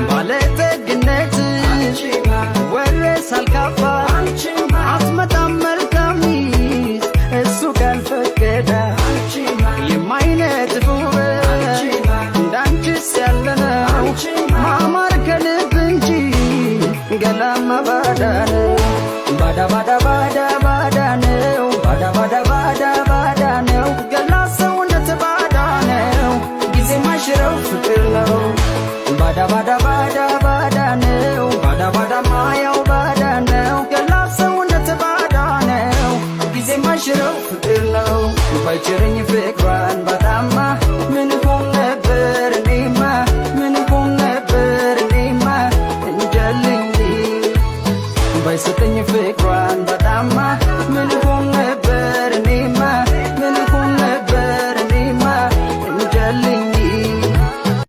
ባለጠግነት ወረሳል ካፋ አትመጣም መልካም ሚስት እሱ ካልፈቀደ። የማይነጥፍ ውበት እንዳንቺስ ያለነው ማማር ከልብ እንጂ ገላማ ባዳ ነው። ባዳ ባዳ ባዳ ባዳ ነው። ባዳ ባዳ ባዳ ባዳ ነው። ገላ ሰውነት ባዳ ነው። ጊዜ ማሽረው ፍቅር ነው። ባዳ ባዳ ባዳ